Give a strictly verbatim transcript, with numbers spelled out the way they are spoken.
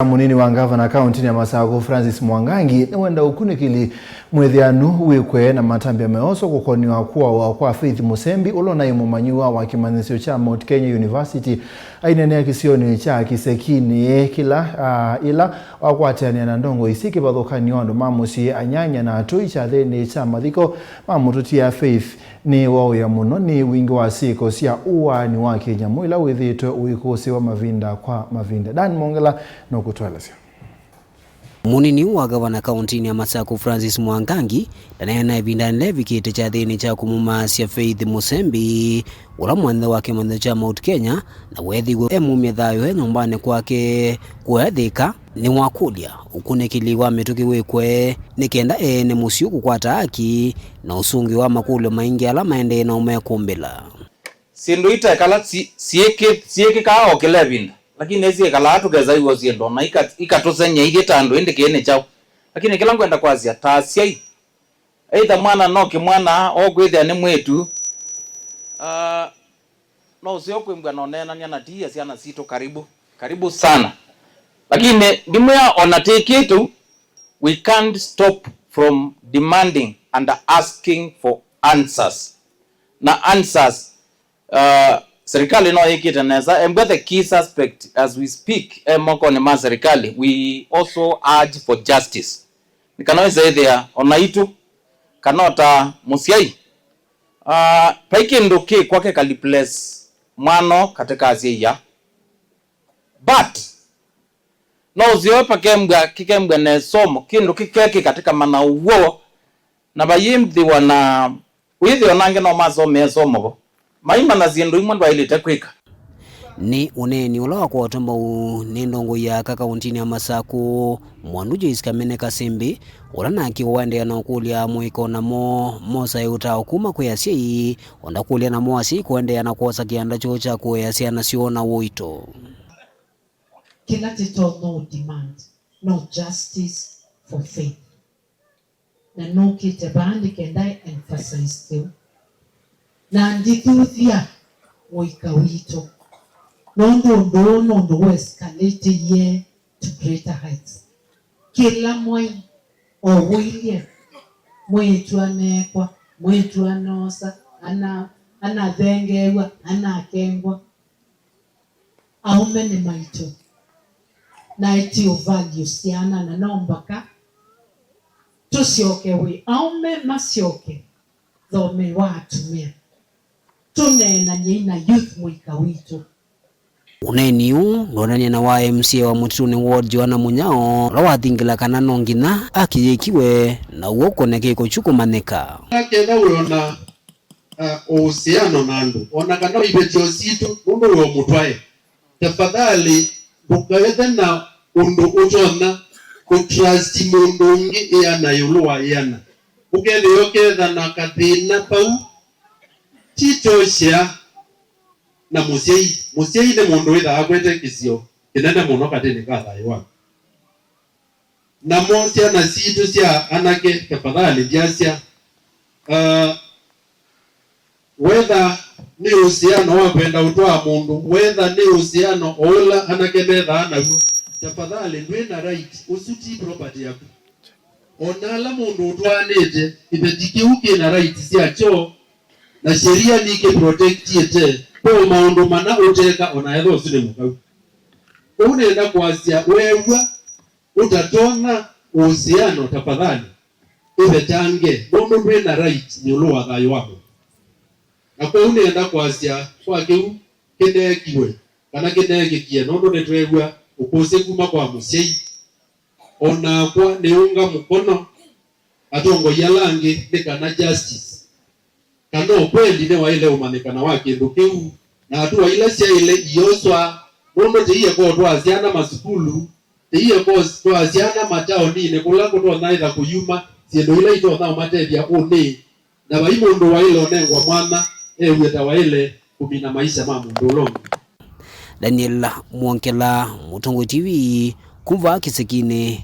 Mũnini wa ngavana kaũntĩnĩ ya Masakũ, Francis Mwangangi, nĩwenda ũkunĩkĩli mwĩthĩanu wĩkwe na matambya meoso kũkonĩwa kũawa kwa Faith Mũsembi, ũla ũnaĩ mũmanyĩw'a wa kĩmanyĩsyo kya Mount Kenya University. Aineenea kĩsionĩ kya Kĩsekinĩ kĩla, ah, ĩla wakwatanĩa na ndongoi syĩ kĩvathũkany'o, andũ ma mũsyĩ, anyanya na atũi kyathĩnĩ kya mathiko ma mũtũtia Faith, nĩwaũya mũno nĩ wingĩ wa syĩko sya ũaani wa kĩnyamũ ila wĩthĩĩtwe ũikũsĩwa mavinda kwa mavinda. Dan Mongela nũkũtũelesya. Mũnini wa ngavana kaũntĩnĩ ya Masakũ, Francis Mwangangi, ndaneena ĩvindanĩ yĩla yĩvikĩte kyathĩnĩ kya kũmũmaasya Faith Mũsembi, ũla mwene wa kĩmanyĩsyo kya Mount Kenya, na weethĩiwe emumya thayũ e nyũmbanĩ kwake kũathĩka. Nĩwakũlya ũkunĩkĩli wa mĩtũkĩ wĩkwe nĩ kenda ene mũsyĩ kũkwata haki na ũsũngĩo wa makũlyo maingĩ ala maendee na ũmekũmbĩla. Syĩndũ itekala si-, siĩkĩ-, siĩkĩkaa o kĩla ĩvinda, lakini nĩsyĩkalaa tũkesa iw'o syĩndũ na ika-, ikatũsengy'a ithyĩ ta andũ, ĩndĩ kĩĩ nĩ kyaũ? Lakini kĩla ngwenda kwasya, ta asyai, either mwana no kĩmwana, o kwĩthĩa nĩ mwĩĩtu, ah, no ũseo kwĩmbwa na ũneenany'a na tiia syana sitũ, karibu, karibu sana. Lakini ndimwĩa ona tĩkĩtu, we can't stop from demanding and asking for answers. Na answers, uh, serikali no yĩkĩte nesa. Embwa the key suspect as we speak, e mokonĩ ma serikali. We also urge for justice. Nĩ kana wĩsa ĩthĩa ona itũ, kana o ta mũsyai, ah, vai kĩndũ kĩkwa kĩka replace mwana katĩ ka asyai aa. But no ũseo pakembwa, kĩkembwa na ĩsomo, kĩndũ kĩkekĩka tĩkamana ũw'o, na vayĩthĩwa na wĩthĩo nangĩ no masomee ĩsomo vo, maimanya syĩndũ imwe ndwaĩlĩte kwĩka. Nĩ ũneeni ũla wakwatwa mbau nĩ ndongoi ya aka kaũntĩnĩ ya Masakũ, Mwandu Joyce Kamene Kasimbi, ũla nake waendeea na ũkũlya mũĩko namo mosae ũtao kuma kwĩ asyai, o na kũlya namo asyai kũendeea na kwosa kĩanda kyoo kya kũea syana syoo na ũito. Kĩla tũtonya ũ demand no justice for Faith. Na nũkĩte vaa nĩ kenda emphasize kĩu. Na ndithuthya mũika witũ. Nũndũ ũndũ ũũ nũndũ ũescalate-ie to greater heights. Kĩla mwai o ũilye, mwĩĩtu aneekwa, mwĩĩtu anoosa, ana-, anathengeew'a, anakengwa. Aũme nĩ maitũ, na ĩtĩ ũ value syana, na no mbaka tũsyoke wĩ aũme masyoke thome wa atumĩa, tũneenany'ei na youth mũika witũ. Ũneeni ũũ ndwonanie na wa M C A wa Mũtitũnĩ Ward, Joanna Mũnyao, ũla wathingĩla kana no nginya akĩyĩkiwe na ũw'o kũne kĩko kyu kũmanyĩka. Aketha wĩona uh, ũhusiano na andũ, o na kana o ivetyo sitũ, nũndũ wĩ o mũtwae. Tafadhali, ndũkethe na ũndũ ũtonya kũtrust mũndũ ũngĩ ĩana ĩũlũ wa ĩana. Ũkethĩa ũketha na kathĩna vau, ti toshea na mũsyai. Mũsyai nĩ mũndũ wĩthaa akwete kĩsio kĩnene mũno katĩnĩ ka thayũ waku. Namo syana sitũ sya anake, tafadhali, ndyasya, uh, whether nĩ ũsiano wa kwenda ũtwaa mũndũ, whether nĩ ũsiano o ũla anake methaa naw'o, tafadhali, ndwĩ na right. Ũsu ti property yaku. O na ala mũndũ ũtwaanĩte, kĩveti kĩu kĩ na rights syakyo, na sheria nĩkĩprotectĩte. Ve maũndũ mana ũteka o na etha ũsu nĩ mũkau. Kwoou nĩenda kwasya, weew'a ũtatonya ũhusiano, tafadhali, ĩvetange, nũndũ ndwĩ na right ĩũlũ wa thayũ wa mũndũ. Na kwoou nĩenda kwasya kwa kĩu kĩneekiwe, kana kĩneekĩkie, nũndũ nĩtweew'a ũkũsĩ kuma kwa mũsyai. O nakwa nĩũnga mũkono atongoi ala angĩ nĩ kana justice, kana ũkweli nĩwaĩle ũmanyĩkana wa kĩndũ kĩu, na hatua ila syaĩle ioswa, nũndũ tĩieko ũtwaa syana masukulu, tĩieko ũtwaa syana mataoninĩ kũla kũtonya ĩtha kũyuma syĩndũ ila itonya ũmatethya ũnĩ, na vai mũndũ waĩle ũnengwa mwanya ew'e ta waĩle kũmina maisha ma mũndũ ũla ũngĩ. Daniel Mwongela, Mũtongoi T V, kuma Kĩsekinĩ,